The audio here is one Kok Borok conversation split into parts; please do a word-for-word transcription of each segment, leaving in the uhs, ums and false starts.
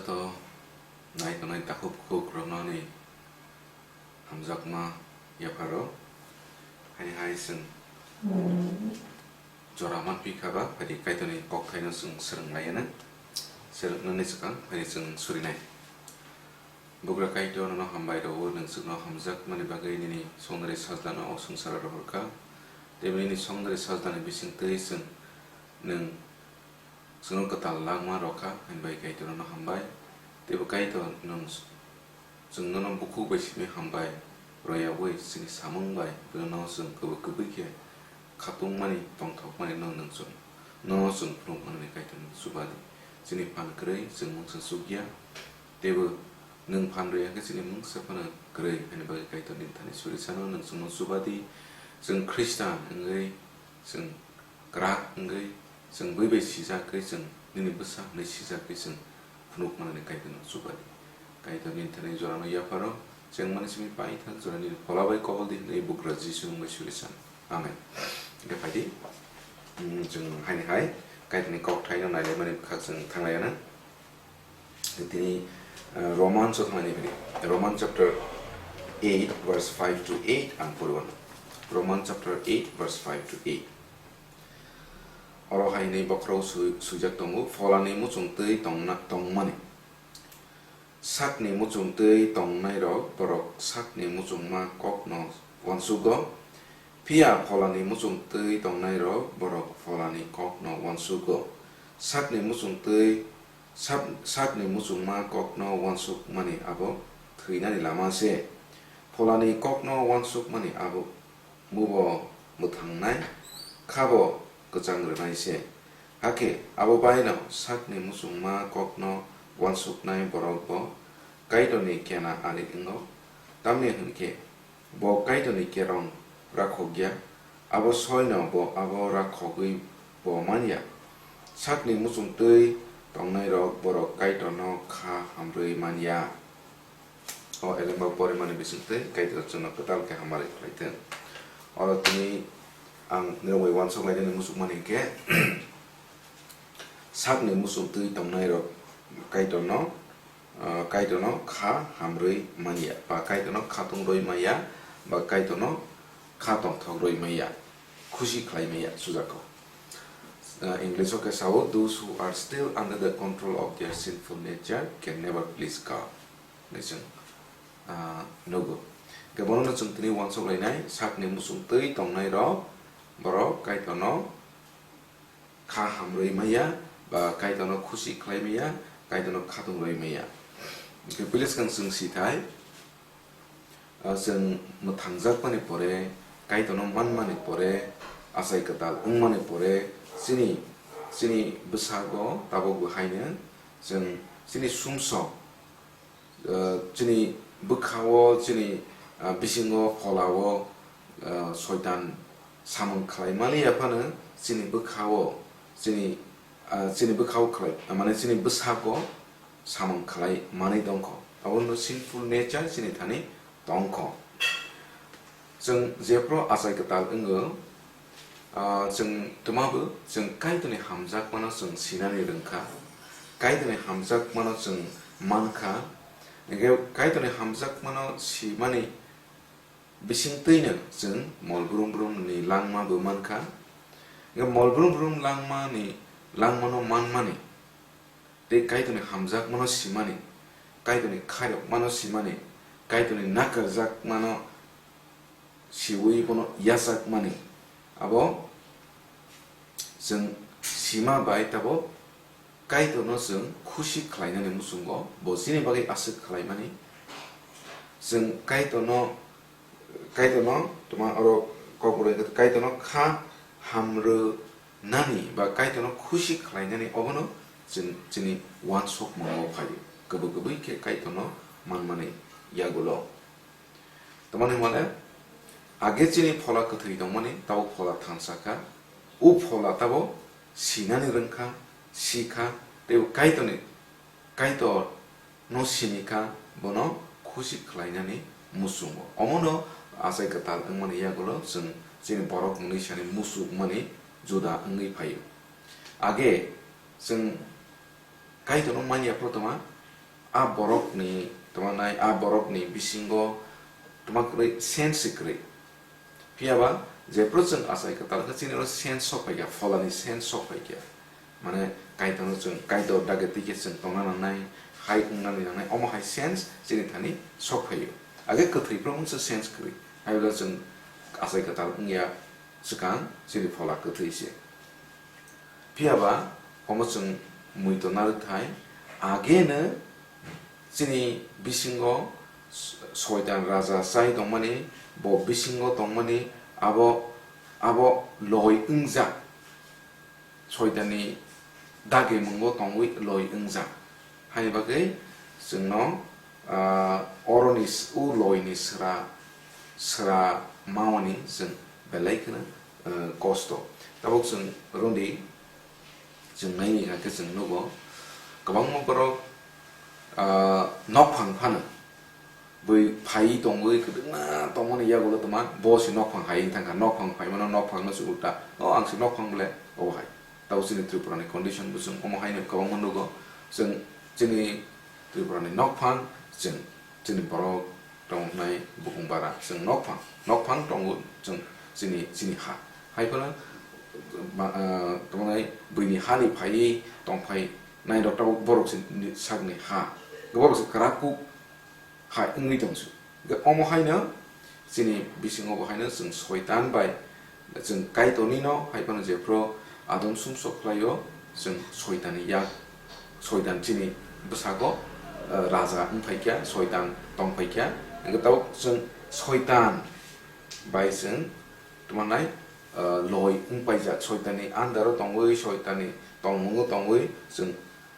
To nai tongnai takhuk bukhuk rokno ani hamjakma yapharo. Haini hai chwng jora manphi kha ba, phaidi Kaitorni kokthaino chwng swrwng lai anw. Swrwngnani swkang phaidi chwng surinai. Bugra Kaitor, nono hambai rwo, nwng chwngno hamjakmani bagwi nini songdari sajlano o swngcharo rohor kha. Tei nini songdari sajlani bisingtwi chwng nwng chwngno kwtal langma rw kha, haini bagwi Kaitor nono hambai. Teibo Kaitor, nwng chwng nono bukhuk bai simi hambai rw yaui chini samung bai bono chwng kwbwi kwbwi khe khatungmani, tongthokmani no nwng chwng, nono chwng phunuk manwi Kaitor nwng chuba di. Chini phan kwrwi chwng mungsa chukya, teibo nwng phan rwya khe chini mungsa phano kwrwi, haini bagwi Kaitor nini thani suri sano nwng chwngno chuba di. Chwng Khristan wngwi chwng kwrak wngwi, chwng bui bai sijak khe, chwng nini bwsa hwnwi sijak khe, chwng phunuk manani Kaitorno chuba di. Kaitor nini thani jorano yapharo, chengmani simi paithak jora nini phola bai kobol di hwnwi Bugra Jisu mung bai suri san. Amen. Hwnkhe phaidi, mm, chwng haini hai Kaitorni kokthaino nailaimani bwkha chwng thanglai anw. Tini, uh, Romans o thangni bini. Roman chapter eight verse five to eight ang poriwano. Roman chapter eight verse five to eight. Oro hai hwnwi bokhorok sui-, suijak tongo, pholani muchung twi tongna-, tongmani. Sakni muchung twi tongnairok borok sakni muchungma kokno uansugo, phiya pholani muchung twi tongnairok borok pholani kokno uansugo. Sakni muchung twi Sak-, sakni muchungma kokno uansukmani abo thwinani lama se. Pholani kokno uansukmani abo mubo mwthangnai, khabo kwchang rwnai se. Hakhe abo baino sakni muchungma kokno uansuknai borok bo Kaitorni kena ari wngo. Tamni hwn khe, bo Kaitorni kerong rakhok ya, abo soino bo abo rakhogwi bo man ya. Sakni muchung twi tongnairok borok Kaitorno kha hamrwi man ya. O elemba porimani bisingtwi Kaitor chwngno kwtal khe hamari khlai thung. Oro tini ang nirok bai uansuk lainani muchukmani hwnkhe, sakni muchung twi tongnairok Kaitorno ah, Kaitorno kha hamrwi manya, ba Kaitorno kha tongrwi manya, ba Kaitorno kha tongthokrwi manya, khusi khlai manya, sujak kok. Ah, English o khe sao, "Those who are still under the control of their sinful nature can never please God," hinwi chwng, ah, nugo. Hwnkhe bono no chwng tini uansuk lainai, sakni muchung twi tongnairok, borok Kaitorno kha hamrwi maya, ba Kaitorno khusi khlai maya, Kaitorno khatung rwi maya. Hwnkhe puila swkang chwng sithai, ah, chwng mwthangjakmani pore, Kaitorno manmani pore, achai kwtal wngmani pore, chini, chini bwsago tabukbo haino chwng chini sumsok, ah, chini bwkhao, chini, ah, bisingo, pholao, ah, Soitan samung khlai maliya phano chini bwkhao, chini, ah, chini bwkhao khlai, mane chini bwsago samung khlai manwi tongkho. Abono sinful nature chini thani tongkho. Chwng jephru achai kwtal wngo, ah, chwng twmabo chwng Kaitorni hamjakmano chwng sinani rwngkha, Kaitorni hamjakmano chwng mankha. Hwnkhe Kaitorni hamjakmano simani bisingtwino chwng mol brum brumni langmabo mankha. Hwnkhe mol brum brum langmani, langmano manmani tei Kaitorni hamjakmano simani, Kaitorni khairokmano simani, Kaitorni nakarjakmano siui bono yachakmani, abo chwng sima bai tabuk Kaitorno chwng khusi khlainani muchungo, bo chini bagwi aswk khlaimani. Chwng Kaitorno, Kaitorno, tuma oro kokborok Kaitorno kha hamrw nani ba Kaitorno khusi khlainani obono chwng chini uansukmungo phaio. Kwbwi kwbwi khe Kaitorno manmani yagulo. Tamani hwnmale, age chini phola kwthwi tongmani, tabo phola thansa kha. O phola tabo sinani rwngkha, sikha, tei Kaitorni, Kaitor no sini kha, bono khusi khlainani muchungo. Omono achai kwtal wngmani yagulo chwng chini borok mwnwi sani muchukmani juda wngwi phaio. Age chwng Kaitorno manya photoma, a borokni tongmanai, a borokni bisingo tongma kwrwi, sense se kwrwi. Phiya ba jephru chwng achai kwtal khe chini oro sense sok phaikha, pholani sense sok phaikha. Mane Kaitorno chwng Kaitor dagi twi khe chwng tongna nangnai, hai wngna nangnai, omo hai sense chini thani sok phaio. Age kwthwi phano mungsa sense kwrwi. Hai ulo chwng achai kwtal wngya swkang chini phola kwthwi se. Phiya ba omo chwng muitu narwk thai, ageno chini bisingo Soitan raja chai tongmani, bo bisingo tongmani, abo, abo loi wngjak, Soitanni dagimungo tongwi loi wngjak. Haini bagwi chwngno, ah, oroni s-, o loini sra, sra mawani chwng belai kheno, ah, kosto. Tabuk chwng rwndi, chwng naini hwnkhe chwng nugo, kwbangma borok, ah, nokphang phano bui phaiwi tongwi kwdwkma tongmani yagulo tongma, bo se nokphang hai wng thangkha, nokphang phaimano nokphangno se ulta, "O, ang se nokphang bole," obo hai. Tabuk chini Tripurani condition bo chwng omo haino kwbangma nugo. Chwng chini Tripurani nokphang, chwng chini borok tongnai bukung bara, chwng nokphang, nokphang tongo chwng chini, chini ha. Hai phano ba, ah, tongnai buini hani phaiwi tongphai nairok tabuk borok se ni sakni ha. Borok se kwrak kuk hai wngwi tongsu. Hwnkhe omo haino chini bisingo bo haino chwng Soitan bai chwng Kaitornino hai phano jephru Adam sumsok khlaio, chwng Soitanni yak, Soitan chini bwsago, eh, raja wng phaikha, Soitan tong phaikha. Hwnkhe tabuk chwng Soitan bai chwng tongmanai, eh, loi wng paijak, Soitanni under o tongwi, Soitanni tongmungo tongwi chwng,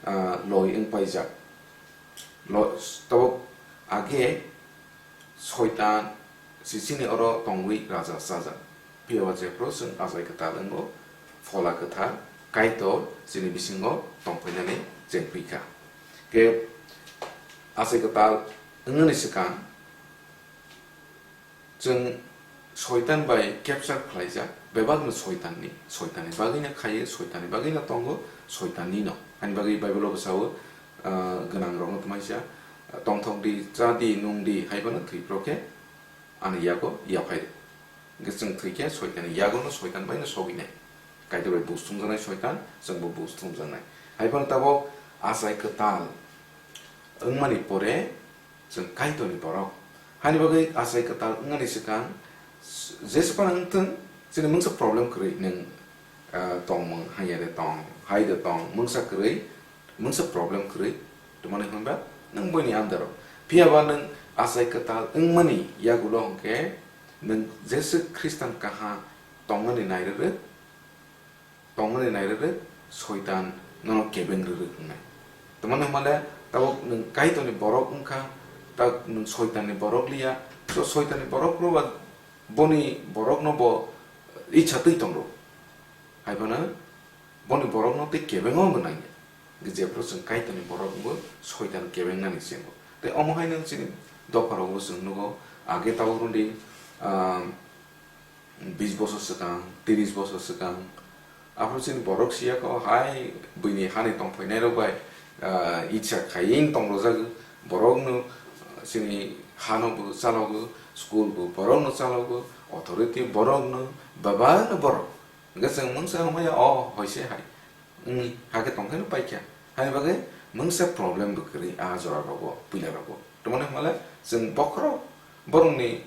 eh, loi wng paijak. Lo-, tabuk age Soitan si chini oro tongwi raja chajak. Phiya ba jephru chwng achai kwtal wngo, phola kwthar Kaitor chini bisingo tongphainani chengphi kha. Khe achai kwtal wngnani swkang chwng Soitan bai capture khlaijak, bebakno Soitanni, Soitanni bagwino khaio, Soitanni bagwino tongo, Soitanni no. Ani bagwi Bible o bwsao, ah, gwnangrokno tongmani sa, "Tongthok di, cha di, nung di, hai phano thwi phro khe ani yago yaphai rw." Hwnkhe chwng thwi khe Soitanni yago no, Soitan bai no sogwi nai. Kaitor bai buj thumjaknai Soitan, chwngbo buj thumjaknai. Hai phano tabuk achai kwtal wngmani pore, chwng Kaitorni borok. Hani bagwi achai kwtal wngnani swkang, jesphano wngthwng, chini mungsa problem kwrwi, nwng, ah, tongmung hanya de tong, hai de tong, mungsa kwrwi, mungsa problem kwrwi, tongmani hwnba nwng boini under o. Phiya ba nwng achai kwtal wngmani yagulo hwnkhe nwng Jesu Khristan kaha tongmani nairwrwk, tongmani nairwrwk, Soitan nono kebeng rwrwk wngnai. Tongmani hwnmale tabuk nwng Kaitorni borok wngkha, ta nwng Soitanni borok liya, so Soitanni borok rw ba boni borokno bo icha twi tongo. Hai phano boni borokno tei kebengo bo nangya. Jephru chwng Kaitorni borok wngbo Soitan kebengnani chengbo. Tei omo haino chini dopharogo chwng nugo, age tabuk rwdi, ah, bis bosor swkang, tris bosor swkang, aphuru chini borok siya kho hai buini hani tongphainairok bai, ah, icha khaiwi tong rwjago. Borokno, ah, chini hano bo chalogo, school bo borokno chalogo, authority borokno, bebakno borok. Hwnkhe chwng mungsa hwnmaya, o hoise hai. Wngwi hakhe tongkhe no paikha. Haini bagwi mungsa problem bo kwrwi a jora rogo, puila rogo. Tongmani hwnmale chwng bokhorok borokni,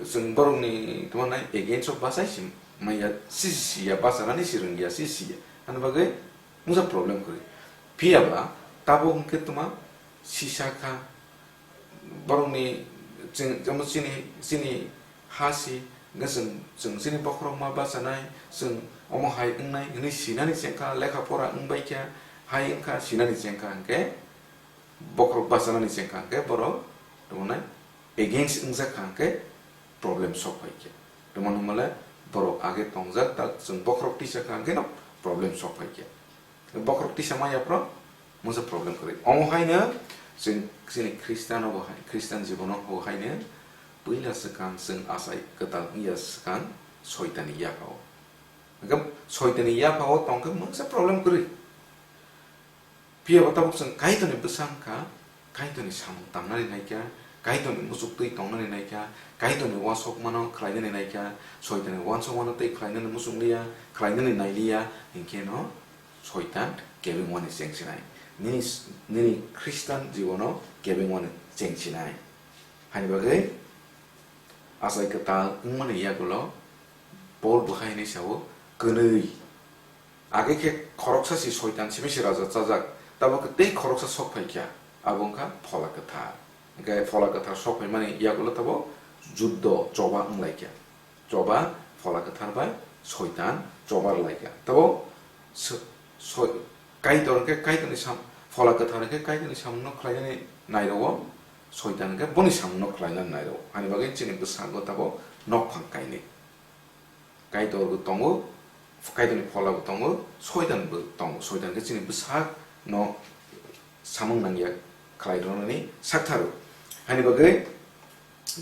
chwng borokni tongmani against o bachai si manya, si si ya, bachanani si rwngya, si si ya. Haini bagwi mungsa problem kwrwi. Phiya ba tabuk hwnkhe tongma sisa kha, borokni chwng, chwng chini, chini ha si, hwnkhe chwng, chwng chini bokhorok ma bachanai, chwng omo hai wngnai hwnwi sinani chengkha, lekha pora wngbaikha, hai wngkha sinani chengkha, hwnkhe bokhorok bachanani chengkha, hwnkhe borok tongmani against wngjakha, hwnkhe problem sok phaikha. Tongmani hwnmale borok age tongjak, ta chwng bokhorok tisa kha, hwnkhe no problem sok phaikha. Bokhorok tisa maya phro mungsa problem kwrwi. Omo haino chwng chini Khristiano bo hai, Khristian jibono bo haino puila swkang chwng achai kwtal wngya swkang Soitanni yaphao. Hwnkhe Soitanni yaphao tongkhe mungsa problem kwrwi. Phiya bo tabuk chwng Kaitorni bwsa wngkha, Kaitorni samung tangnani naikha, Kaitorni muchuk twi tongnani naikha, Kaitorni uansukmano khlainani naikha, Soitanni uansukmano tei khlainani muchung liya, khlainani nailiya, hinkhe no Soitan kebengmani chengsinai. Nini, nini Khristan jibono kebengmani chengsinai. Haini bagwi Achai kwtal wngmani yagulo Paul bo hai hwnwi sao, kwnwi. Age khe khoroksa si Soitan simi se raja chajak, tabuk khe tei khoroksa sok phai kha, abo wngkha Phola Kwthar. Hwnkhe Phola Kwthar sok phaimani yagulo tabuk juddo choba wng lai kha. Choba Phola Kwthar bai Soitan choba rw lai kha. Tabuk so-, so-, Kaitor hwnkhe Kaitorni sam-, Phola Kwthar hwnkhe Kaitorni samungno khlainani nairwo, Soitan hwnkhe boni samungno khlainani nairwo. Ani bagwi chini bwskango tabuk nokphang kainwi. Kaitor bo tongo, Kaitorni Phola bo tongo, Soitan bo tongo. Soitan khe chini bwsakno samung nangya khlai rwnani saktharo. Haini bagwi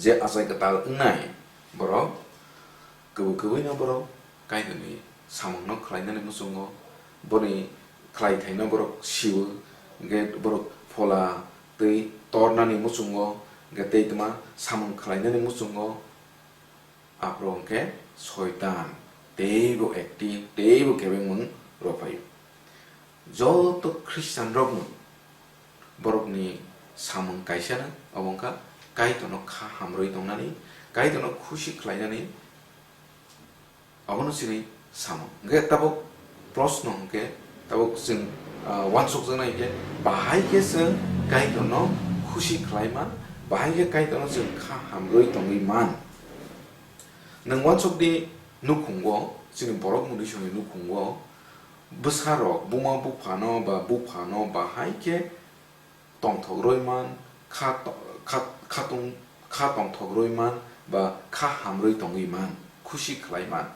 je achai kwtal wngnai borok, kwbwi kwbwino borok Kaitorni samungno khlainani muchungo, boni khlaithaino borok sio, hwnkhe borok phola twi tornani muchungo, hwnkhe tei tma samung khlainani muchungo, aphuru hwnkhe Soitan teibo active, teibo kebengmung rwphaio. Joto Khristianrokno borokni samung kaisano, obo wngkha Kaitorno kha hamrwi tongnani, Kaitorno khusi khlainani, obono chini samung. Hwnkhe tabuk proshno hwnkhe, tabuk chwng, ah, uansukjaknai hwnkhe, bahai khe chwng Kaitorno khusi khlai man, bahai khe Kaitorno chwng kha hamrwi tongwi man. Nwng uansuk di, nukhungo, chini borok munisongni nukhungo, bwsarok buma buphano ba buphano bahai khe tongthok rwi man, kha to-, kha, kha tong-, kha tongthok rwi man ba kha hamrwi tongwi man, khusi khlai man.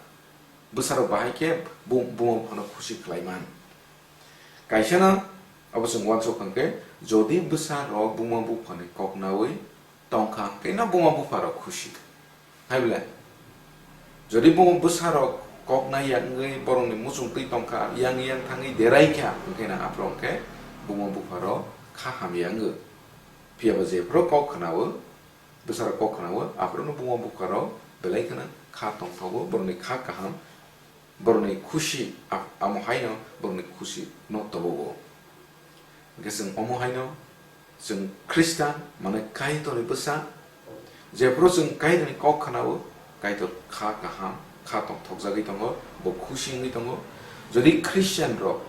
Bwsarok bahai khe bu-, buma buphano khusi khlai man. Kaisano abo chwng uansuk kha khe, jodi bwsarok buma buphani kok naui tongkha, hwnkhe no buma bupharok khusi. Hai bwle? Jodi buma bwsarok kok nai ya wngwi borokni muchung twi tongkha, yang yang thangwi derai kha, hwnkhe na aphuru hwnkhe buma bupharok kha hamya wngo. Phiya ba jephuru kok khwnao, bwsarok kok khwnao, aphuru no buma bupharok belai kheno kha tongthogo, borokni kha kaham, borokni khusi, a-, amo haino borokni khusi no tobogo. Hwnkhe chwng omo haino chwng Khristan, mane Kaitorni bwsa, jephuru chwng Kaitorni kok khwnao, Kaitor kha kaham, kha tongthokjagwi tongo, bo khusi wngwi tongo. Jodi Khristianrok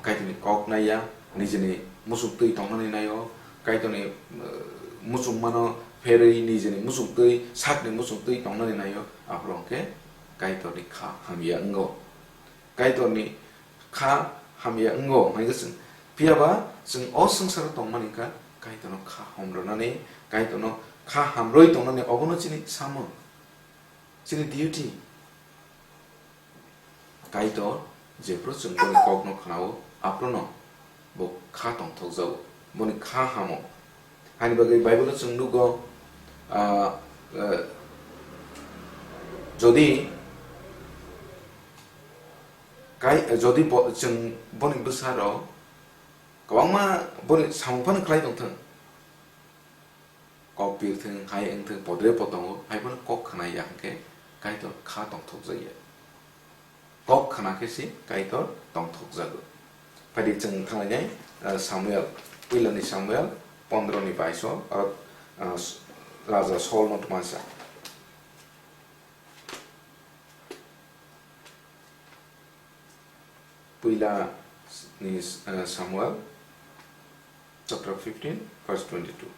Kaitorni kok naiya, nijini muchung twi tongnani naio, Kaitorni, eh, muchungmano pherwi nijini muchung twi, sakni muchung twi tongnani naio, aphuru hwnkhe Kaitorni kha hamya wngo. Kaitorni kha hamya wngo hwnkhe chwng, phiya ba chwng o swngcharo tongmani wngkha Kaitorno kha homrwnani, Kaitorno kha hamrwi tongnani, obono chini samung, chini duty. Kaitor jephuru chwng boni kokno khwnao, aphuru no bo kha tongthokjago, boni kha hamo. Haini bagwi Bible-o chwng nugo, ah, eh, jodi kai-, jodi bo, chwng boni bwsarok kwbangma boni samung phano khlai tongthwng, kok pirthwng, hai wngthwng, podre po tongo, hai phano kok khna ya hwnkhe Kaitor kha tongthokjakya. Kok khna khe se Kaitor tongthokjago. Phaidi chwng thanglainai, ah, Samuel, puilani Samuel pondro ni baiso, aro, ah, Raja Saul no tma sa. Puila ni, eh, Samuel chapter fifteen, verse twenty-two.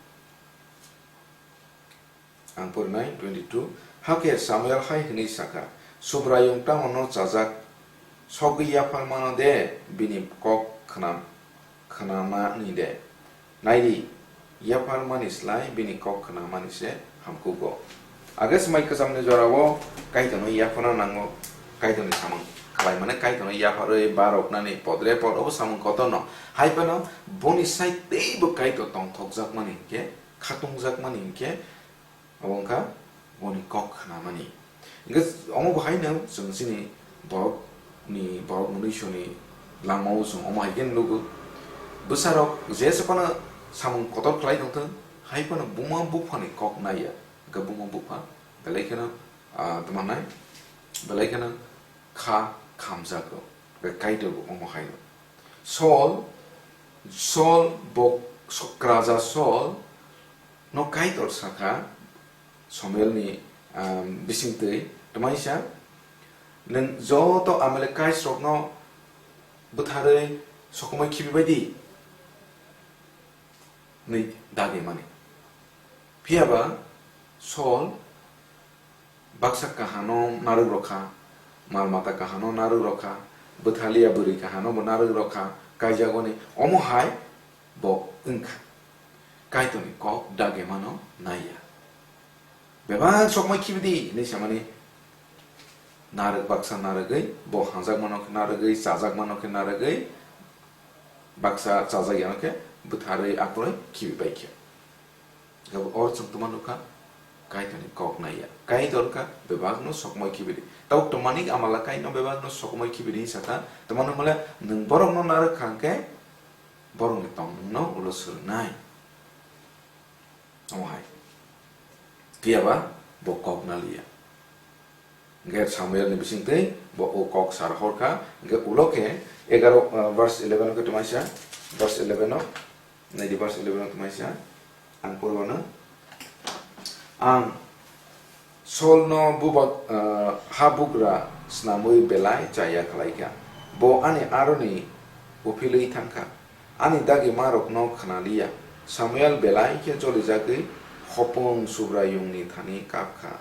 Ang porinai twenty-two. Hakhe Samuel hai hwnwi sakha, "Subraiyung tamo no chajak sogwi yapharmano de, bini kok khna-, khnamani de?" Naidi, yapharmani slai bini kok khnamani se hamkugo. Age swmai kwchamni jorao Kaitorno yapharna nango, Kaitorni samung khlai mane Kaitorno yapharwi baroknani podre pod obo samung kotorno. Hai phano boni sai teibo Kaitor tongthokjakmani hinkhe, khatungjakmani hinkhe, Abo wngkha boni kok khnamani. Hingkhe omo bo haino chwng chini borokni, borok mwnwisoni langmao chwng omo hai khe nugo. Bwsarok jesa phano samung kotor khlai tongthwng, hai phano buma buphani kok naiya, hwnkhe buma bupha belai kheno, ah, tamo nai, belai kheno kha khamjago, hwnkhe Kaitor bo omo haino. Sol, Sol bo, so-, Raja Sol no Kaitor sakha, Samuel ni, ah, bisingtwi, tamo sa, "Nwng joto Amalekais rokno bwtharwi sokomoi khibibai di," hwnwi dagi mani. Phiya ba Sol baksa kahano narwk rokha, mal mata kahano narwk rokha, bwthaliya bwrwi kahano bo narwk rokha, kaijagoni omo hai bo wngkha. Kaitorni kok dagi mano naiya. Bebak sokmai khibidi hinwi samani narwk baksa narwgwi, bo hanjakmano khe narwgwi, chajakmano khe narwgwi, baksa chajakya no khe bwtharwi akwrwi khibibai khe. Abo or chwng tuma nukha, Kaitorni kok naiya. Kaitor kha bebakno sokmai khibidi. Tau tongmani Amalekai no bebakno sokmai khibidi hinwi sakha, tongmani hwnle nwng borokno narwk kha hwnkhe borokni tongmungno ulo swrwngnai. Omo hai. Phiya ba bo kok naliya. Hwnkhe Samuel ni bisingtwi bo o kok sa rohor kha. Hwnkhe ulo khe egaroh, ah, verse eleven o khe tongmani sa, verse eleven o, naidi verse eleven o tongmani sa, ang pori wano. Ang Solno buba, ah, habugra snamwi belai chaya khlaikha. Bo ani aroni uphilwi thangkha. Ani dagi marokno khnaliya. Samuel belai khe jolijagwi hopung Subraiyungni thani kapkha.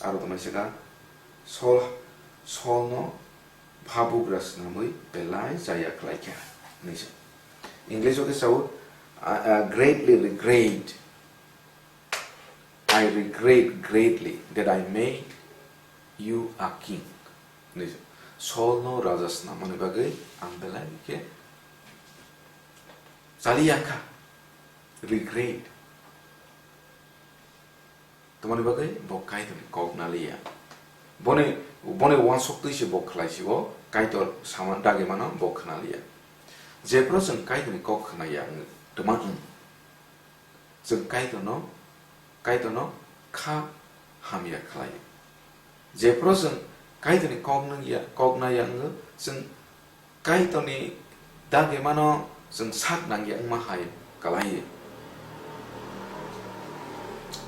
Aro tongmani sakha, Sol, Solno habugra snamwi belai chaya khlaikha, hinwi sa. English o khe sao, "I, I greatly regret, I regret greatly that I made you a king," hinwi sa. Solno raja snamani bagwi ang belai khe chaliya kha, regret. Tamoni bagwi bo Kaitorni kok naliya. Boni, boni uansuk twi se bo khlai si o, Kaitor sama dagi mano bo khnaliya. Jephru chwng Kaitorni kok khnaya wng tma wng? Chwng Kaitorno, Kaitorno kha hamya khlai. Jephru chwng Kaitorni kok nungya, kok naya wng, chwng Kaitorni dagi mano chwng sak nangya wngma hai kalai.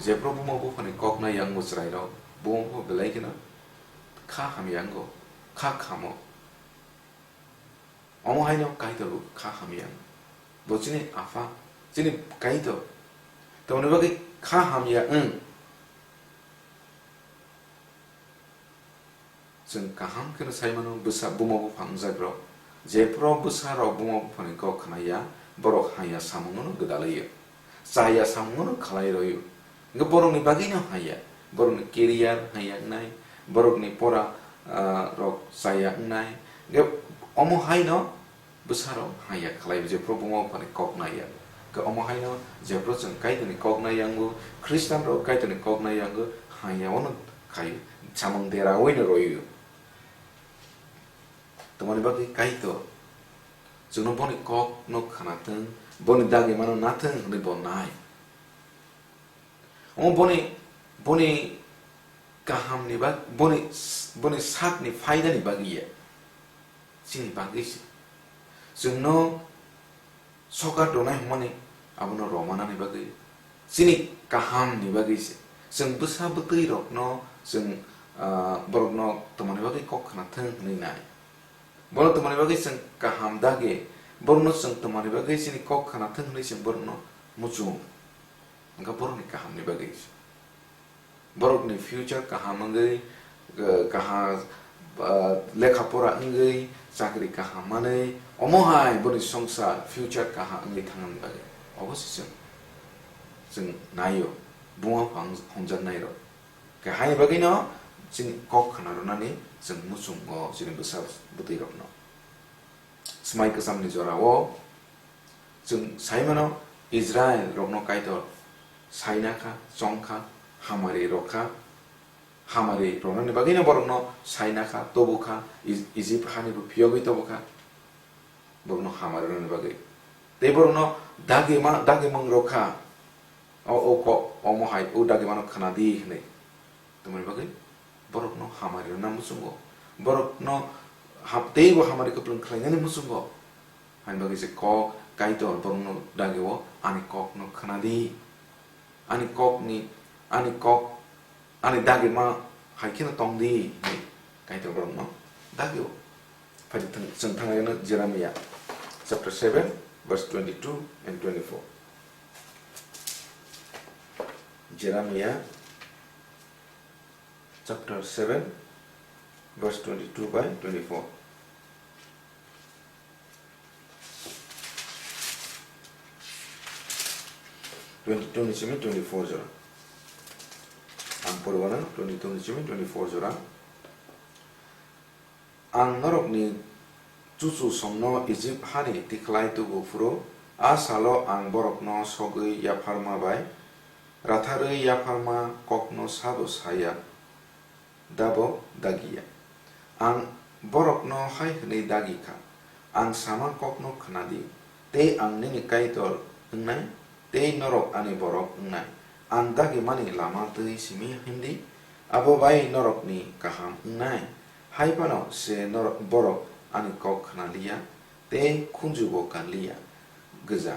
Jephru buma buphani kok nai yang bo chwrairok, buma bupha belai kheno kha hamya wngo, kha khamo. Omo haino Kaitor bo kha hamya wngo. Bo chini Apha, chini Kaitor. Tamoni bagwi kha hamya wng. Chwng kaham kheno sai mano, bwsa buma bupha wngjakrok. Jephru bwsarok buma buphani kok khnaya, borok hamya samungno gwdalwi-o. Chaya samungno khlai rw-o. Hwnkhe borokni bagwino hamya. Borokni career hamya wngnai, borokni pora, ah, rok chaya wngnai. Hwnkhe omo haino bwsarok hamya khlai, jephru buma buphani kok naya. Hwnkhe omo haino jephru chwng Kaitorni kok naya wngo, Khristanrok Kaitorni kok naya wngo, hamya wngno khai samung deraoino rw-o. Tamoni bagwi Kaitor chwngno boni kokno khwnathwng, boni dagi mano nathwng hwnwi bo nai. Omo boni, boni kahamni bag-, boni s-, boni sakni phaidani bagwi ya. Chini bagwi se. Chwngno sokat rwnai hwnmani abono rw manani bagwi. Chini kahamni bagwi se. Chwng bwsa bwtwi rokno chwng, ah, borokno tongmani bagwi kok khwnathwng hwnwi nai. Bono tongmani bagwi chwng kaham dagi, borokno chwng tongmani bagwi chini kok khwnathwng hwnwi chwng borokno muchung. Wngkha borokni kahamni bagwi. Borokni future kaham wngwi, eh, kaha, ah, lekha pora wngwi, chakri kaham manwi, omo hai boni songsar future kaham wngwi thangna bagwi. Obo se chwng, chwng naio, buma phang hwnjaknairok. Khe haini bagwino chini kok khwna rwnani chwng muchungo chini bwsa bwtwi rokno. Swmai kwchamni jorao chwng sai mano Israel rokno Kaitor saina kha, chong kha, hamari rok kha, hamari rwnani bagwino borokno saina kha, tobu kha, Is-, Egypt hani bo phiyogwi tobu kha, borokno hamari rwnani bagwi. Tei borokno dagima, dagimung rw kha, o, o kok, omo hai, o dagimano khna di hwnwi. Tamoni bagwi borokno hamari rwna muchungo, borokno ham-, teibo hamari kwplwng khlainani muchungo. Haini bagwi se kok Kaitor borokno dagio, "Ani kokno khna di." Ani kokni, ani kok, ani dagima hai kheno tong di, hwnwi Kaitor borokno dagio. Phai di thang-, chwng thangna Jeremiah chapter seven, verse twenty-two and twenty-four. Jeremiah chapter seven, verse twenty-two by twenty-four. Twenty-two ni simi twenty-four jora. Ang poriwanw twenty-two ni simi twenty-four jora. Ang norokni chuchusongno Ijip hani tikhlai tubu phuru, a salo ang borokno sogwi yapharma bai ratharwi yapharma kokno sabo saya. Dabo dagiya. Ang borokno hai hwnwi dagi kha, "Ang sama kokno khna di, tei ang nini Kaitor wngnai, tei norok ani borok wngnai. Ang dagimani lama twi simi him di, abo bai norokni kaham wngnai." Hai phano se norok, borok ani kok khna liya, tei khunjubo kan liya gwja.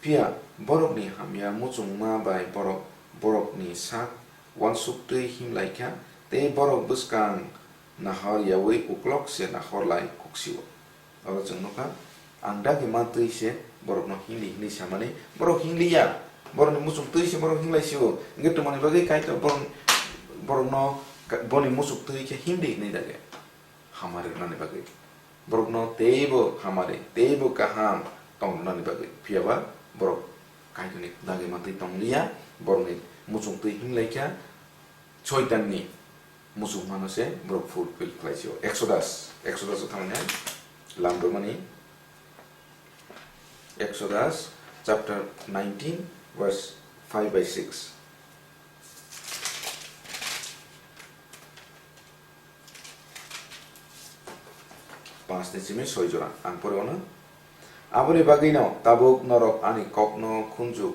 Phiya borokni hamya muchungma bai borok borokni sak uansuk twi him lai kha, tei borok bwskang nahor yaui uklok se nahor lai kuk si-o. Oro chwng nukha, ang dagima twi se borokno him di hwnwi samani, borok him liya, borokni muchung twi se borok him lai si-o. Hwnkhe twmani bagwi Kaitor borok, borokno ka-, boni muchung twi khe him di hwnwi dage. Hamari rwnani bagwi. Borokno teibo hamari, teibo kaham tong rwnani bagwi. Phiya ba borok Kaitorni dagima twi tong liya, borokni muchung twi him lai kha, Soitanni muchungmano se borok fulfill khlai si-o. Exodus, Exodus o thangmani lam rwmani. Exodus chapter nineteen, verse five by six. Panch ni simi soi jora ang pore ono. Aboni bagwino tabuk norok ani kokno khunju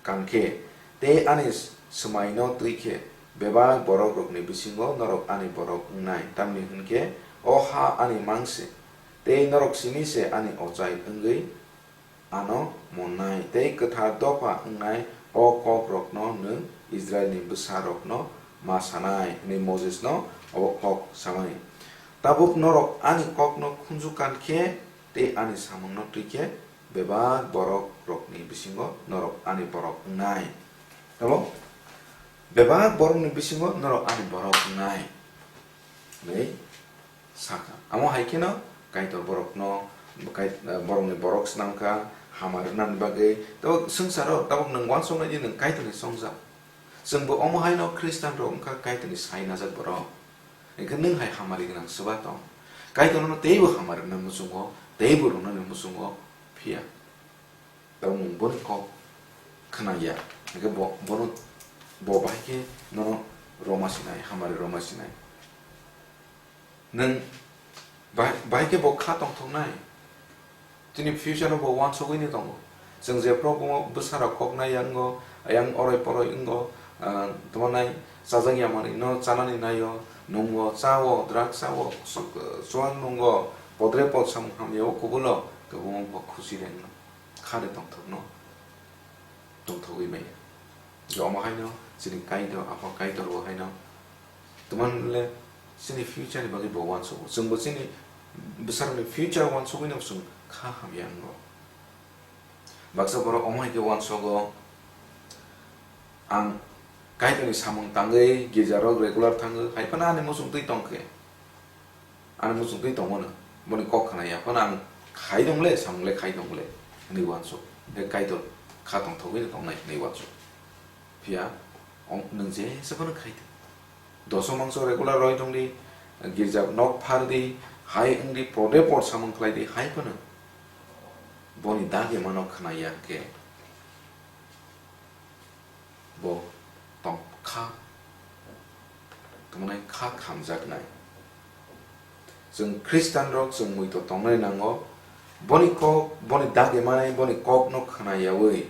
kan khe tei ani swmaino twi khe, bebak borokrokni bisingo norok ani borok wngnai. Tamni hwn khe o ha ani mang se, tei norok simi se ani ochai wngwi ano monnai, tei kwthar dopha wngnai o kokrokno nwng Israilni bwsarokno ma sanai, hwnwi Mosesno obo kok samani. Tabuk norok ani kokno khunju kan khe tei ani samungno twi khe, bebak borokrokni bisingo norok ani borok wngnai. Tamo? Bebak borokni bisingo norok ani borok wngnai. Hwnwi sakha. Amo hai kheno Kaitor borokno, Kai-, borokni borok swnamkha, hamari rwnani bagwi. Tabuk swngcharo tabuk nwng uansuknai di nwng Kaitorni chongjak. Chwngbo omo haino Khristianrok wngkha Kaitorni sai najak borok. Hwnkhe nwng hai hamari gwnang swba tong. Kaitor nono teibo hamari rwna muchungo, teibo rwnani muchungo, phiya tabuk nwng boni kok khna ya. Hwnkhe bo, bono, bo bahai khe nono rwma sinai, hamari rwma sinai. Nwng bahai, bahai khe bo kha tongthoknai. Chini future-o bo uansugwi ni tongo. Chwng jephru bo bwsarok kok nai ya wngo, ayang oroi poroi wngo, ah, tamo nai chajak ya manwi no chanani nai-o, nungo, cha-o, drugs cha-o, su-, chuwak nungo, podre pod samung hamya o kubul-o, kwbangma bo khusi rwngno, kha de tongthokno. tongthogwi maya. Omo haino chini Kaitor, Apha Kaitor bo haino twmani le chini future ni bagwi bo uansugo. Chwngbo chini bwsarokni future uansugwino chwng kha hamya wngo. Baksa borok omo hai khe uansugo, "Ang Kaitorni samung tangwi girjarok regular thangwi hai phano ani muchung twi tong khe." Ani muchung twi tongmano, boni kok khna ya phano ang khai dong le, samung le khai dong le, hwnwi uansuk. He Kaitor kha tongthogwi tongnai hwnwi uansuk. Phiya, ong-, nwng jesa phano khai di. Doso mangso regular roi tong di, girja nok phar di, hai wng di, pode por samung khlai di, hai phano boni dagi mano khna ya khe. Bo tong kha, tongmani kha khamjaknai. Chwng Khristanrok chwng muitor tongnai nango, Boni kok, boni dagi manai, boni kokno khwnayawi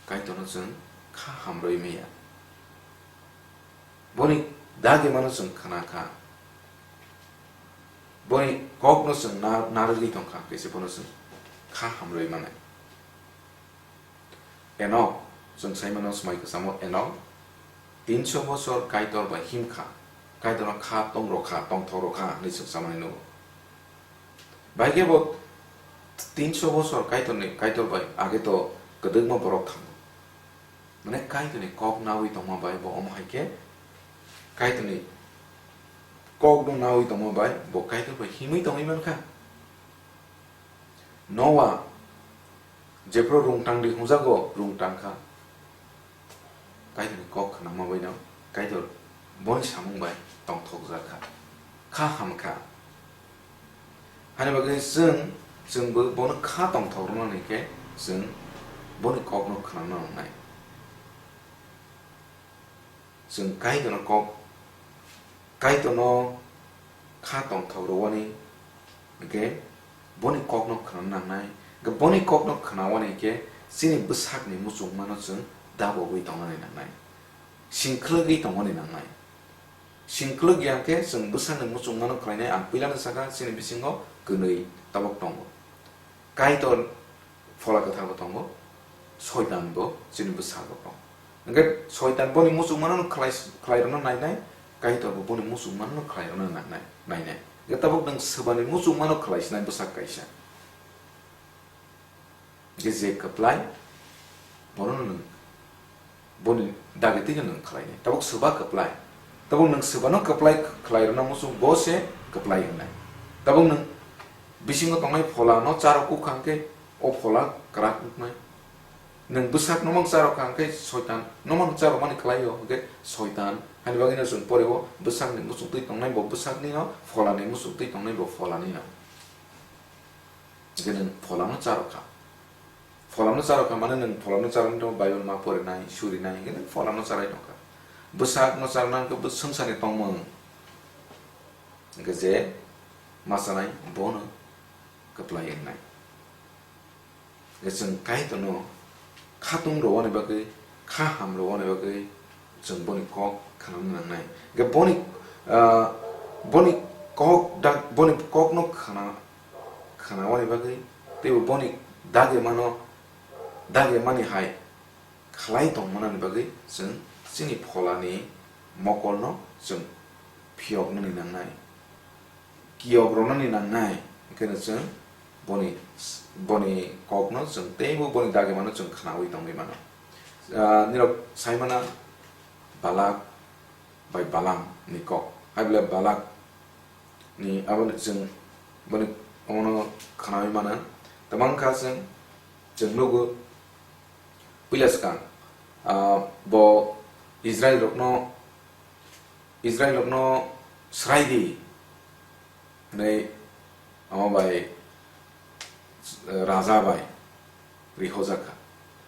Kaitorno chwng kha hamrwi maya. Boni dagi mano chwng khwna kha. Boni kokno chwng na-, narwgwi tong kha, khe se bono chwng kha hamrwi manai. Enok, chwng sai mano swmai kwchamo Enok, tinso bosor Kaitor bai him kha, Kaitorno kha tong rw kha, tongthok rw kha hwnwi chwng samani nugo. Bai khe bo tinso bosor Kaitorni, Kaitor bai age to kwdwkma borok thango. Mane Kaitorni kok nawi tongma bai bo omo hai khe Kaitorni kokno nawi tongma bai bo Kaitor bai himwi tongwi man kha. Noa jephru rung tang di hwnjago, rung tang kha. Kaitorni kok khwnama baino Kaitor boni samung bai tongthokjak kha, kha ham kha. Hani bagwi chwng, chwngbo bono kha tongthok rwnani khe chwng boni kokno khwnana nangnai. Chwng Kaitorno kok, Kaitorno kha tongthok rwani, hwnkhe boni kokno khwnana nangnai. Hwnkhe boni kokno khwnawani hwnkhe chini bwsakni muchungmano chwng dabogwi tongnani nangnai, singkhwlwgwi tongmani nangnai. Singkhwlwk ya khe chwng bwsakni muchungmano khlainai, ang puilano sakha, chini bisingo kwnwi tabuk tongo. Kaitor Phola Kwthar bo tongo, Soitan bo chini bwskango tongo. Hwnkhe Soitan boni muchungmano khlai, khlairokno nainai, Kaitor bo boni muchungmano khlairokno nainai, nainai. Hwnkhe tabuk nwng swbani muchungmano khlaisinai bwsak kaisa. Hwnkhe je kwplai, bono nwng boni dagi twi nwng khlainai. Tabuk swba kwplai. Tabuk nwng swbano kwplai khlairokno muchung bo se kwplai wngnai. Tabuk nwng bisingo tongnai pholano charok kuk kha hwnkhe o phola kwrak wngnai. Nwng bwsakno mang charok kha hwnkhe Soitan no mang charokmani khlaio, hwnkhe Soitan. Hani bagwino chwng poreo bwsakni muchung twi tongnai bo bwsaknino, pholani muchung twi tongnai bo pholanino. Hwnkhe nwng pholano charok kha. Pholano charok kha mane nwng pholano charok wngtong Bible ma porinai, surinai, hwnkhe nwng pholano charai tongkha. Bwsakno charokna hwnkhe bo swngcharni tongmung. Hwnkhe je ma chanai bono kwplai wngnai. Hwnkhe chwng Kaitorno khatung rwani bagwi, kha ham rwani bagwi chwng boni kok khwnana nangnai. Hwnkhe boni, ah, boni kok da-, boni kokno khwna, khwnawani bagwi teibo boni dagimano, dagimani hai khlai tongmanani bagwi chwng chini pholani mokolno chwng phiyoknani nangnai, kiyok rwnani nangnai, hwnkhe no chwng boni, boni kokno chwng teibo boni dagimano chwng khwnawi tongwi mano. Ah, nirok saimana Balak bai Balam ni kok. Hai bole Balak ni abo ni chwng boni omono khwnawi mano. Tamang kha chwng, chwng nugo puila swkang, ah, bo Israel rokno, Israel rokno srai di hwnwi omo bai, eh, raja bai rihojak kha.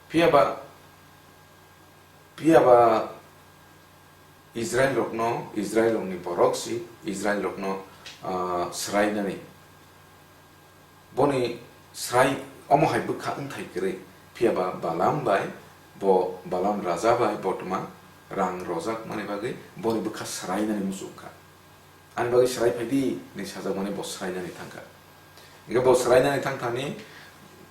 Phiya ba, phiya ba Israel rokno, Israel rokni borok si Israel rokno, ah, srainani. Boni srai omo hai bwkha wngthai kwrwi, phiya ba Balam bai bo, Balam raja bai bo tma rang rojak mani bagwi boni bwkha srainani muchung kha. Ani bagwi srai phai di, hinwi sajakmani bo srainani thangkha. Hingkhe bo srainani thangthani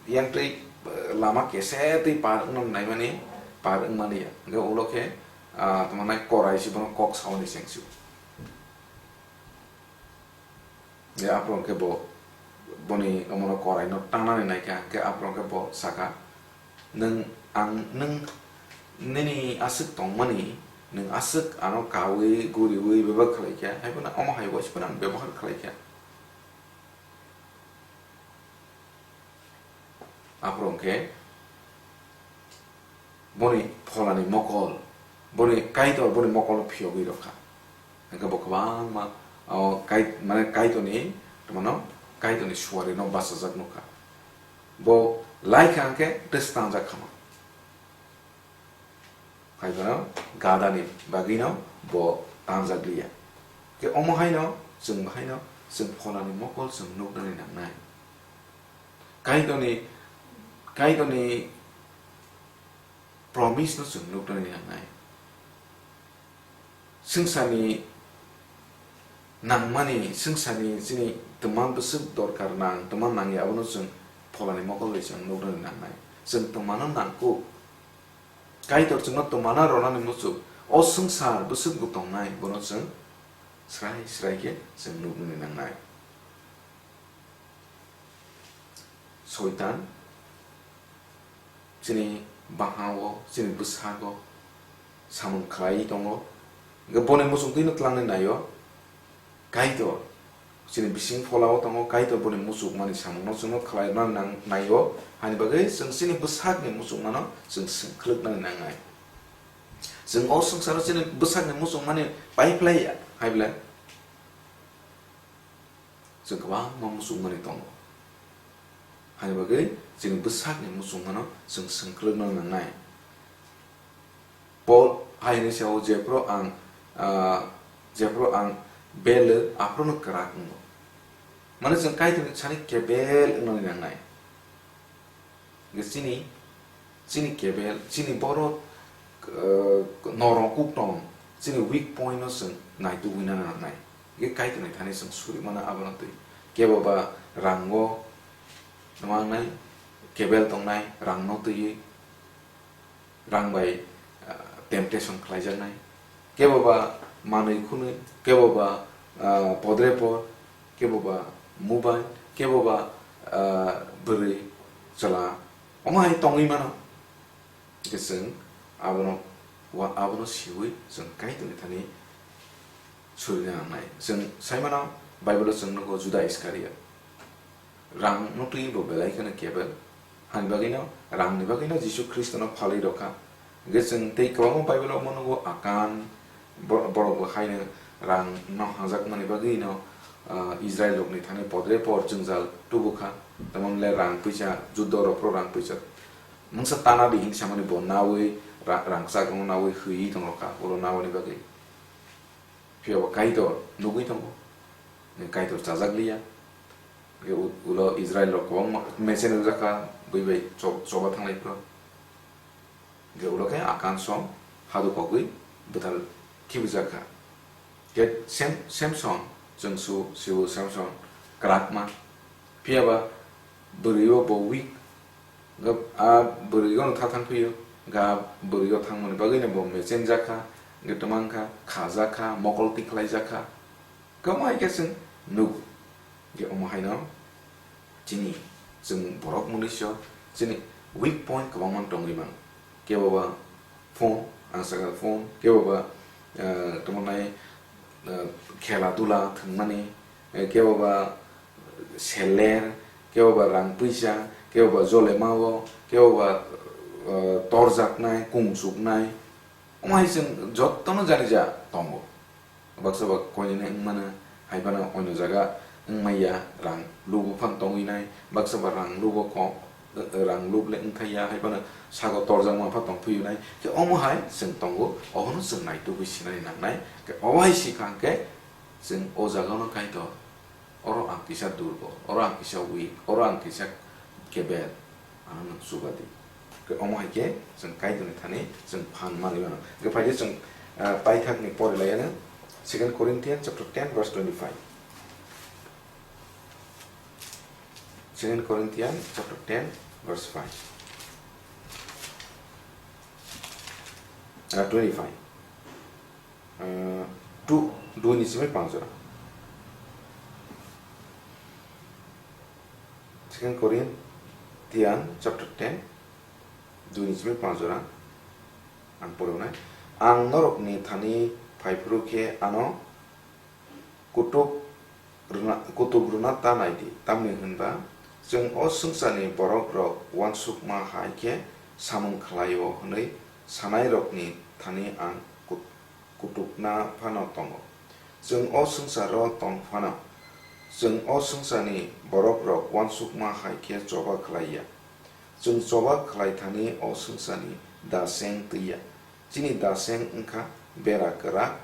yang twi, eh, lama kese twi par wngna naimani par wngmani ya. Hingkhe ulo khe, ah, tma nai korai se bono kok saoni chengsu. Hingkhe aphuru hingkhe bo boni omono koraino tangnani naikha, hingkhe aphuru hingkhe bo sakha, "Nwng ang, nwng nini aswk tongmani, nwng aswk ano kaui, guriui bebak khlaikha, hai phano omo hai waisa phano ang bebohar khlaikha." Aphuru hwnkhe boni pholani mokol, boni Kaitor boni mokolno phiyogwi rwkha. Hwnkhe bo kwbangma, o, Kai-, mane Kaitorni, tongmano, Kaitorni suarino bachajak nukha. Bo laikha hwnkhe tei tangjak khama. Hai phano gadani bagwino bo tangjak liya. Khe omo haino chwng bahaino chwng pholani mokol chwng nuknani nangnai. Kaitorni, Kaitorni promise no chwng nuknani nangnai. Swngcharni nangmani, swngcharni chini twma bwswk dorkar nang, twma nangya, abono chwng pholani mokol bai chwng nuknani nangnai. Chwng twmano nangkuk. Kaitor chwngno twmano ronani muchuk. O swngchar bwswk bo tongnai, bono chwng srai srai khe chwng nuknani nangnai. Soitan chini bahao, chini bwsago samung khlaiwi tongo. Hwnkhe boni muchungtwino twlangni naio Kaitor. Chini bising pholao tongo Kaitor, boni muchukmani samungno chwngno khlaina nang-, naio. Hani bagwi chwng chini bwsakni muchukmano chwng swngkhwlwknani nangnai. Chwng o swngcharo chini bwsakni muchukmani pai phlaiya, hai ble? Chwng kwbangma muchungmani tongo. Hani bagwi chini bwsakni muchungmano chwng swngkhwlwkna nangnai. Paul hai hwnwi sao, "Jephru ang, ah, jephru ang belw, aphruno kwrak wngo." Mane chwng Kaitorni thani kebel wngnani nangnai. Hwnkhe chini, chini kebel, chini borok, eh, norok kuk tong, chini weak point no chwng naitugwi nana nangnai. Hwnkhe Kaitorni thani chwng suri mano abono twi. Kebo ba rango, tamo wngnai, kebel tongnai, rangno twiwi, rang bai, ah, temptation khlaijaknai. Kebo ba manwi khwnwi, kebo ba, ah, podrepot, kebo ba mobile, kebo ba, ah, bwrwi chwla, omo hai tongwi mano. Hwnkhe chwng abono, wa-, abono siwi chwng Kaitorni thani surina nangnai. Chwng sai mano, Bible-o chwng nugo Juda Iskariot. Rang no twi bo belai kheno kebel. Hani bagwino, rang ni bagwino Jisu Khristo no phalwi rokha. Hwnkhe chwng tei kwbangma Bible o omo nugo Akan, bo-, borok bo haino rang no hajak mani bagwino, ah, Israel rok ni thani podrepot jwngjal tubukha. Tamoni le rang puisa, juddo rok phuru rang puisa. Mungsa tana di hinwi samani bo nawi ra-, rangchak rok nawi hwi tongrokha, oro nawi ni bagwi. Phiya bo Kaitor nugwi tongo. Kaitor chajak liya. Hwnkhe u-, ulo Israel rok kwbangma mesen wngjak kha, bui bai cho-, choba thanglai phuru. Hwnkhe ulo khe Akan song hadu kogwi bwthal khibijak kha. Hwnkhe Sem-, Samson, chwng su-, sio Samson kwrakma. Phiya ba bwrwi o bo weak. Hwnkhe a bwrwi o no tha thang phio. Hwnkhe a bwrwi o thangmani bagwi no bo mechenjak kha, hwnkhe twmang kha, khajak kha, mokol tikhlai jak kha. Hwnkhe omo hai khe chwng nugo. Hwnkhe omo hai no chini, chwng borok mwnwi sio, chini weak point kwbangma tongwi mano. Kebo ba phone, ang sakha phone, kebo ba, eh, tamo nai, eh, khela dula thwngmani, eh, kebo ba seller, kebo ba rang puisa, kebo ba jolemao, kebo ba, eh, torjaknai, kungsuknai. Omo hai chwng jotono jani ja tongo. Baksa ba koinene wngmano, hai phano oino jaga wngmaya, rang lugo phano tongwi nai, baksa ba rang lugo kok, rang lub le wngthaiya, hai phano sago torjakma pha tongphio nai. Khe omo hai chwng tongo, obono chwng naitugwi sinani nangnai. Khe obo hai sikha hwnkhe chwng o jagano Kaitor, oro ang kisa durbol, oro ang kisa weak, oro ang kisa kebel, ano nwng chuba di. Khe omo hai khe chwng Kaitorni thani chwng phan manwi mano. Khe phai khe chwng, ah, paithakni pori lai ano, Second Corinthians chapter ten verse twenty-five. Second Corinthians chapter ten verse five. Ah, twenty-five. Ah, two, dui ni simi panch jora. Second Corinthians chapter ten, dui ni simi panch jora. Ang pore hwnai. Ang norokni thani phaiphuru khe ano kutuk rwna, kutuk rwna ta nai di. Tamni hwnba chwng o swngcharni borok rok uansukma hai khe samung khlai-o hwnwi sanairokni thani ang kut-, kutukna phano tongo. Chwng o swngcharo tong phano, chwng o swngcharni borok rok uansukma hai khe choba khlai ya. Chwng choba khlai thani o swngcharni da seng twi ya. Chini da seng wngkha bera kwrak,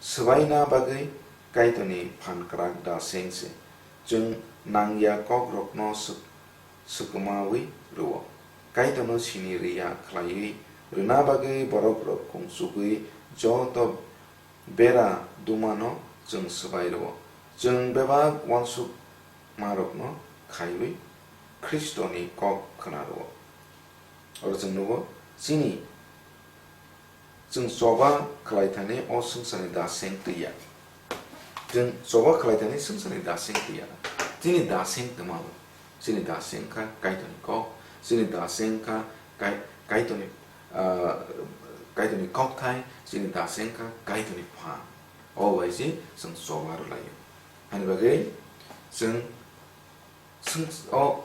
swbaina bagwi Kaitorni phan kwrak da seng se. Chwng nang ya kok rokno sw-, swkmawi rwo. Kaitorno sini rwya khlaiwi rwna bagwi borok rok kungsugwi joto bera dumano chwng swbai rwo. Chwng bebak uansukmarokno khaiwi Khristoni kok khna rwo. Oro chwng nugo, chini Chwng choba khlaithani o swngcharni daseng twiya. Chwng choba khlaithani swngcharni daseng twiya. Chini daseng twmao. Chini daseng kha Kaitorni kok. Chini daseng kha Kai-, Kaitorni, ah, Kaitorni kokthai. Chini daseng kha Kaitorni phan. O bai se chwng choba rwlaio. Hani bagwi chwng Chwng, o,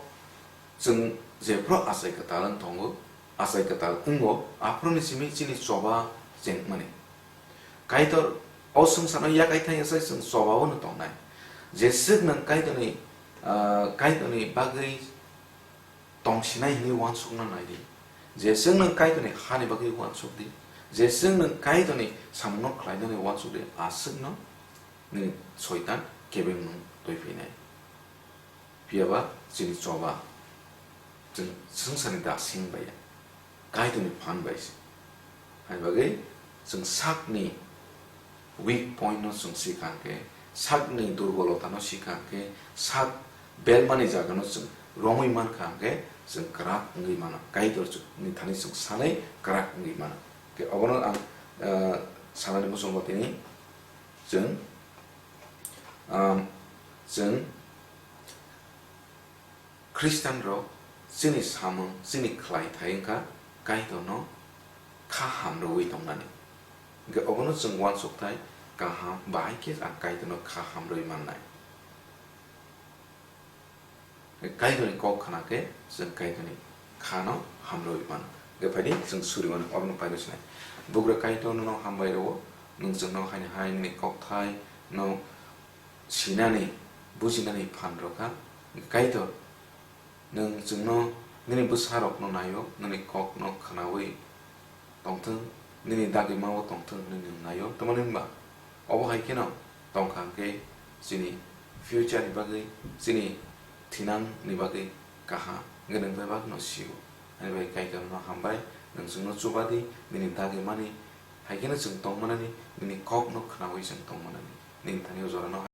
chwng jephru achai kwtal wng tongo, achai kwtal wngo, aphuruni simi chini choba chengmani. Kaitor o swngcharno yakai thangya sai chwng choba-o no tongnai. Jeswk nwng Kaitorni, ah, Kaitorni bagwi tongsinai hwnwi uansukna nai di. Jeswk nwng Kaitorni hani bagwi uansuk di. Jeswk nwng Kaitorni samungno khlainani uansuk di, aswkno nini Soitan kebengmung twi phinai. Phiya ba chini choba, chwng swngcharni daseng bai ya, Kaitorni phan bai se. Hai bagwi chwng sakni weak point no chwng si kha khe, sakni durbolota no si kha khe, sak belmani jaga no chwng romwi man kha khe, chwng kwrak wngwi mano. Kaitor chwng ni thani chwng sanai kwrak wngwi mano. Khe obono ang, ah, sanani muchungo tini chwng, ah, chwng Khristian rok chini samung, chini khlai thai wngkha Kaitorno kha hamrwui tongnani. Hwnkhe obono chwng uansuk thai kaham bahai khe ang Kaitorno kha hamrwui mannai. Kaitorni kok khna khe chwng Kaitorni khano hamrwui mano. Hwnkhe phaidi chwng suri mano, obono paino sinai. Bugra Kaitor nono hambai rwo, nwng chwngno haini hai nini kokthai no sinani, bujinani phan rw kha. Kaitor, nwng chwngno nini bwsarokno naio, nini kokno khnaui tongthwng, nini dagimao tongthwng hwnwi nwng naio. Tamoni hwnba, obo hai kheno tong kha hwnkhe chini future ni bagwi, chini thinang ni bagwi kaham hwnkhe nwng bebak no sio. Ani bai Kaitor no hambai, nwng chwngno chuba di, nini dagimani hai kheno chwng tong manani, nini kok no khnaui chwng tong manani. Nini thani o jora no